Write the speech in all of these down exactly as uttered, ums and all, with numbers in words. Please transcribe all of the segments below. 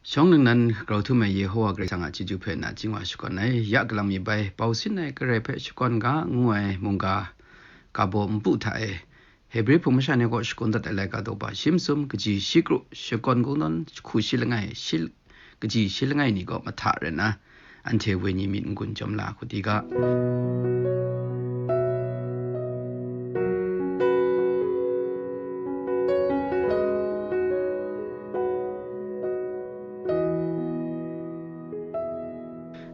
Shawng ningnan grau htum ai Yehowa Karai Kasang a chyeju hpe nachying wa shakawn ai, ya galang mi bai, bau sin ai Karai hpe shakawn ga ngu ai mungga, ga baw npu hta e, Hebre hpung masha ni kaw shakawn dat ai laika daw ba shi masum, kaji shi kru, shakawn kungdawn hku shi langai, shi, kaji shi langai ni kaw mahta rai nna, anhte wenyi myit n-gun chyawm la hku di ga.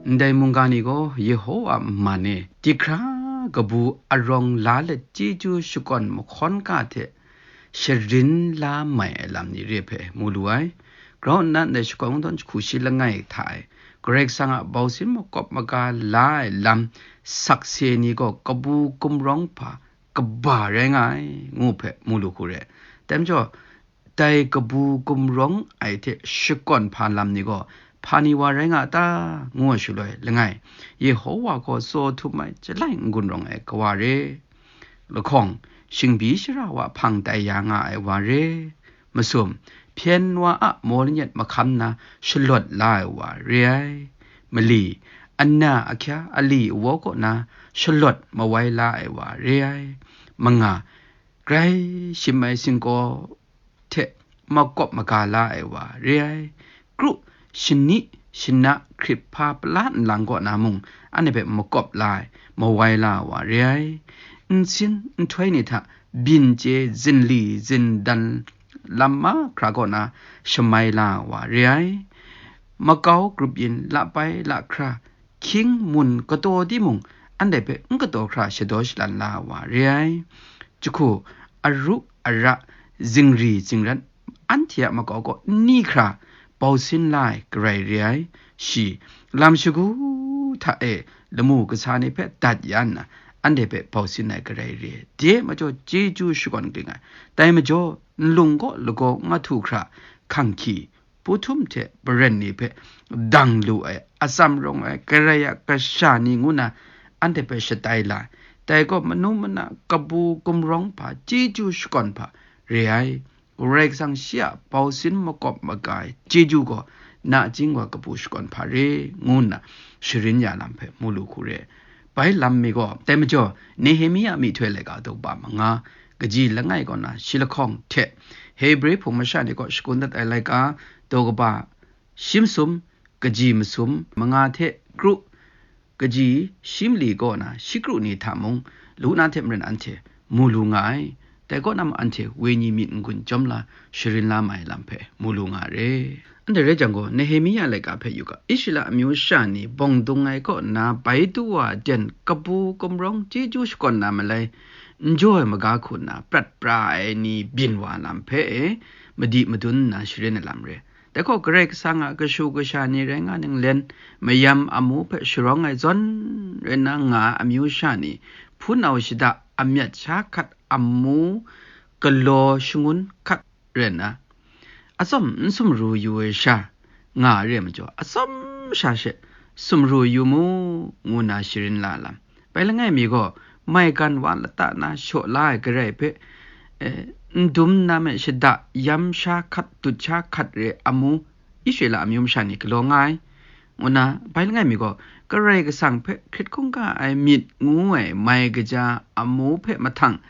Ndai mungga ni gaw Yehowa a man e, dihkra kabu arawng la let chyeju shakawn mahkawn ga hte sharin la mai ai lam ni re hpe mu lu ai. Grau nna ndai shakawn kungdawn hku shi langai hta e, Karai Kasang a bau sin makawp maga la ai lam sakse ni gaw kabu gumrawng hpa kaba rai nga ai, ngu hpe mu lu hku re. Dai majaw, dai kabu gumrawng ai hte shakawn hpa lam ni gaw hpa ni wa rai nga ta, ngu ai shaloi langai, Yehowa gaw tsaw htum ai chyalai n-gun rawng ai kawa re. Lahkawng, shingbi shara wa hpang tai ya nga ai wa re. Masum, hpyen wa a maw lanyet mahkam na shalawt la ai wa re ai. Mali, ana ahkya ali awa kaw na shalawt mawai la ai wa re ai. Manga, grai shim ai singkaw hte makawp maga la ai wa re ai. Kru, shani, shana, hkrit hpa pala nlang kaw na mung, anhte hpe makawp la ai, mawai la ai wa re ai. Nsin nhtoi ni hta byin chye zinli zindan lam mahkra kaw na shamai la ai wa re ai. Makau grup yin lapai lahkra, hkying mun kataw timung, anhte hpe n kataw hkra shadaw shalan la ai wa re ai. Jahku, aru ara, zingri zingrat, anhte a makau kaw n ni hkra bau sin la ai Karai re ai. Shi, lam shagu hta e lamu kasa ni hpe dat ya nna, anhte hpe bau sin ai Karai re ai. Dai majaw chyeju shakawn ging ai. Dai majaw, nlung kaw lagaw n htu hkra, hkang hkyi, pu htum hte paren ni hpe dang lu ai, atsam rawng ai, Karai a kasha ni ngu na anhte hpe shatai la ai. Dai gaw manu mana kabu gumrawng hpa, chyeju shakawn hpa re ai. Karai Kasang shi a bau sin makawp maga ai chyeju gaw nachying wa kabu shakawn hpa re, ngu nna sharin ya lam hpe mu lu hku re. Bai lam mi gaw, dai majaw, Nehemia myihtoi laika daw ba manga, kaji langai kaw na shi lahkawng hte, Hebre hpung masha ni kaw shakun dat ai laika, daw kaba shi masum, kaji masum manga hte kru, kaji shi mali kaw na shi kru ni hta mung, lu na hte maren anhte mu lu nga ai. Dai kaw na mung anhte wenyi myit n-gun chyawm la, sharin la mai lam hpe mu lu nga re. Anhte rai jang gaw, Nehemia laika hpe yu ga, Israela amyu sha ni bawng dung ai kaw na bai du wa den kabu gumrawng chyeju shakawn na malai, n jaw ai maga hku nna prat pra ai ni byin wa lam hpe e, madi madun nna sharin ai lam re. Dai gaw Karai Kasang a kashu kasha ni rai nga ninglen, mayam amu hpe sharawng ai zawn rai nna nga ai amyu sha ni, hpunau shada amyat sha hkat amu galaw shangun hkat rai nna, atsawm n sumru yu ai sha nga ai re ai majaw, atsawm sha she sumru yu mu, ngu nna sharin la lam. Bai langai mi gaw, maigan wa lata na shaw la ai Karai hpe, eh, n dum na me shada yam sha hkat, dut sha hkat re amu, Israela amyu masha ni galaw nga ai, ngu nna, bai langai mi gaw, Karai Kasang hpe hkrit hkungga ai myit ngu ai mai kaja amu hpe mahtang,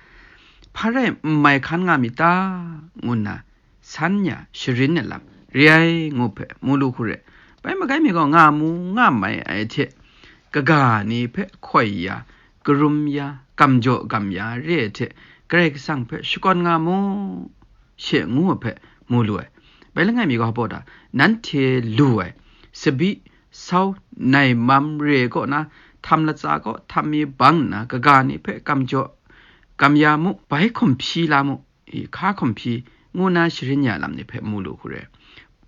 hpa rai n mai hkan nga myit ta, ngu nna, san ya sharin ai lam re ai ngu hpe mu lu hku re. Bai magai mi gaw nga mu nga mai ai hte, kaga ni hpe hkoi ya, karum ya, gam jaw gam ya re ai hte, Karai Kasang hpe shakawn nga mu, she ngu ai hpe mu lu ai. Bai langai mi gaw hpa da, nanhte lu ai, sabi, sau, nai mam re ai kaw na, htam latsa kaw htam mi bang nna, kaga ni hpe gam jaw gam ya mu, bai hkum hpyi la mu, i hka hkum hpyi, ngu nna sharin ya lam ni hpe mu lu hku re.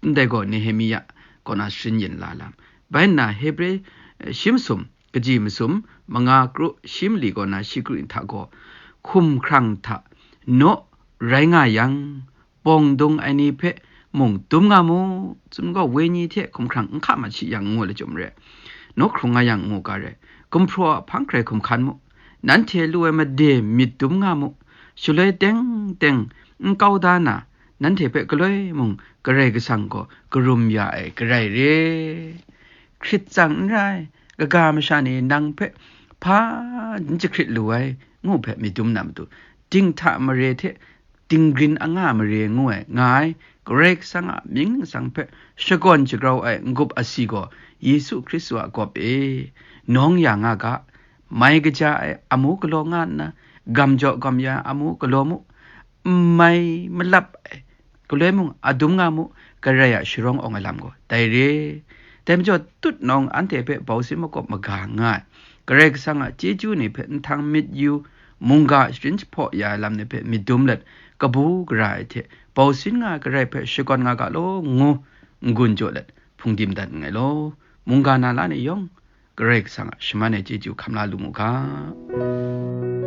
Ndai gaw Nehemia kaw na sharin yin la lam. Bai nna Hebre, eh, shi masum, kaji masum, manga kru shi mali kaw na shi kru ni hta gaw, hkumhkrang hta naw rai nga yang, bawng dung ai ni hpe mung dum nga mu, tsun gaw, wenyi hte hkumhkrang n hka mat shi yang ngu ai lachyum re, naw hkrung nga yang ngu ga re, gumhpraw a hpang hkrai hkum hkan mu, nanhte lu ai made myit dum nga mu, shaloi teng teng n kau da na, nanhte hpe galoi mung Karai Kasang gaw karum ya ai garai re. Hkrit tsang n rai, kaga masha ni nang hpe hpa n jahkrit lu ai, ngu hpe myit dum na matu, dinghta mare hte dinggrin anga mare ngu ai nga ai Karai Kasang a mying ningsang hpe shakawn shagrau ai n-gup asi gaw Yesu Hkristu a gawp e, nawng ya nga ga, mai kaja ai amu galaw nga nna, gam jaw gam ya ai amu galaw mu, n mai malap ai galoi mung adum nga mu, Karai a sharawng awng ai lam gaw dai re. Dai majaw, tutnawng anhte hpe bausin makawp maga nga ai Karai Kasang a chyeju ni hpe nhtang myit yu, mungga sharin jahpaw ya ai lam ni hpe myit dum let, kabu gara ai hte bausin nga ai Karai hpe shakawn nga ga law ngu n-gun jaw let hpungdim dat nngai law. Mungga na la ni yawng, Karai Kasang a shaman ai chyeju hkam la lu mu ga.